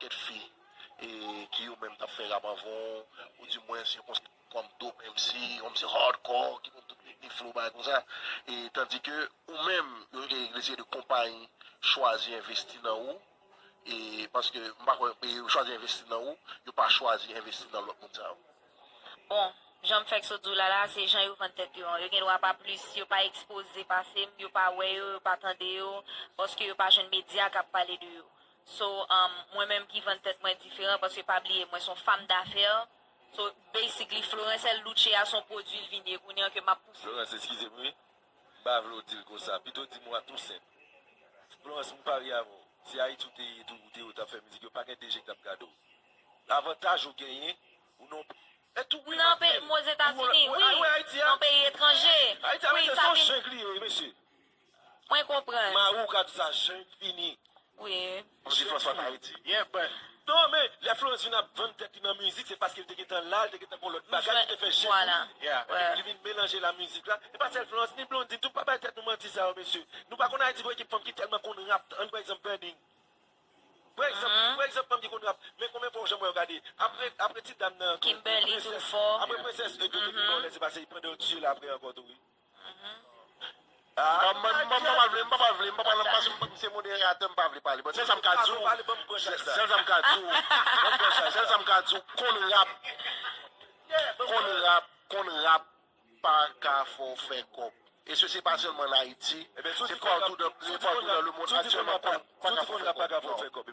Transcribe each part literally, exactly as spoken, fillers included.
kèk fi e, ki yo menm t ap fè rap anvan w, ou di mwens yo konsidere w kòm dope M C, yon M C hardcore, ki konn tout teknik flow, bagay konsa. E, tandike ou menm, yo, yo eseye de konpayi chwazi envesti nan ou, e, paske m pa kwè, e, yo chwazi envesti nan ou, yo pa chwazi envesti nan lòt moun sa yo. Bon, jan m fèk sot di w la la, se jan yo vann tèt yo an. Yo gen dwa pa plis, yo pa ekspoze pase m, yo pa wè yo, yo pa tande yo, paske yo pa jwenn medya k ap pale de yo. So, um, mwen menm ki vann tèt mwen diferan, paske pa bliye, mwen se yon fanm dafè. So, basically, Florence El Duce a se yon pwodui l vin ye kounye an ke m ap pouse. Florence, eskize m wi. M pa vle w di l konsa. Pito di m w a tou senp. Florence, m parye avè w. Si Ayiti w te ye tou, ou te ye, w t ap fè mizik, yo pa gen D J k t ap gade w. Avantaj ou genyen, ou nan yon peyi. Men tou wi, m ap di w. Nan peyi Ozetazini, wi. Nan peyi etranje. Ayiti a, mesye, se yon jeng li ye, mesye. Mwen konprann. Mari w ka di sa, jeng fini. Wi. Yon difrans ant Ayiti. Yeah, but. Non, men, lè Florence vin ap vann tèt li nan mizik, se paske li te gentan la, li te gentan gon lòt bagay, li te fè jès li. Epi li vin melanje la mizik la. E pa sèl Florence, ni Blondedy, tou pa bay tèt nou manti sa yo, mesye. Nou pa konn Ayiti gon ekip fanm ki tèlman konn rap, ann pran egzanp Burning. Pran egzanp, pran egzanp fanm ki konn rap. Men konbyen fwa w janm wè yo gade? Apre, apre ti dam nan. Kimberly tou fò. Apre Princess Edo te vin bò lè se pase, pandan yo tiye l apre ankò tou wi. Ah, m pa pral vle, m pa pral vle, m pa pral paske m se moderatè, m pa vle pale. Bon, sèl sa m ka di w, sèl sa m ka di w, sèl sa m ka di w, konn rap, konn rap, konn rap pa ka fè w fè kòb. E se, se pa sèlman an Ayiti, se partou dans, se partou dans le monde aktyèlman, konn pa ka fè w fè kòb.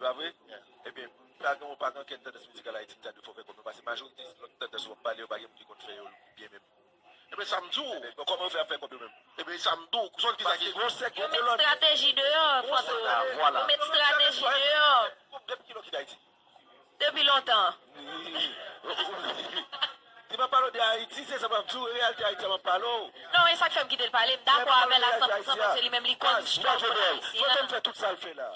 Ebyen, pa gen, pa gen okenn tandans mizikal Ayiti ki ta dwe fè w fè kòb non, paske majorite lòt tandans w ap pale yo, pa gen moun ki konn fè yo byen menm. Ebyen sa m di w. Ebyen kòman yo fè ap fè kòb yo menm? Ebyen sa m di w, ou sonje kisa ki. Yo met estrateji deyò, Fòto. Yo met estrateji deyò. Depi kilè w kite Ayiti? Depi lontan. Si m ap pale w de Ayiti, se sa m ap di w, reyalite Ayiti a m ap pale w. Non, e sa k fè m kite l pale, m dakò avè l a san pou san, paske li menm li konn struggle ayisyen an. Fòto m fè tout sa l fè la.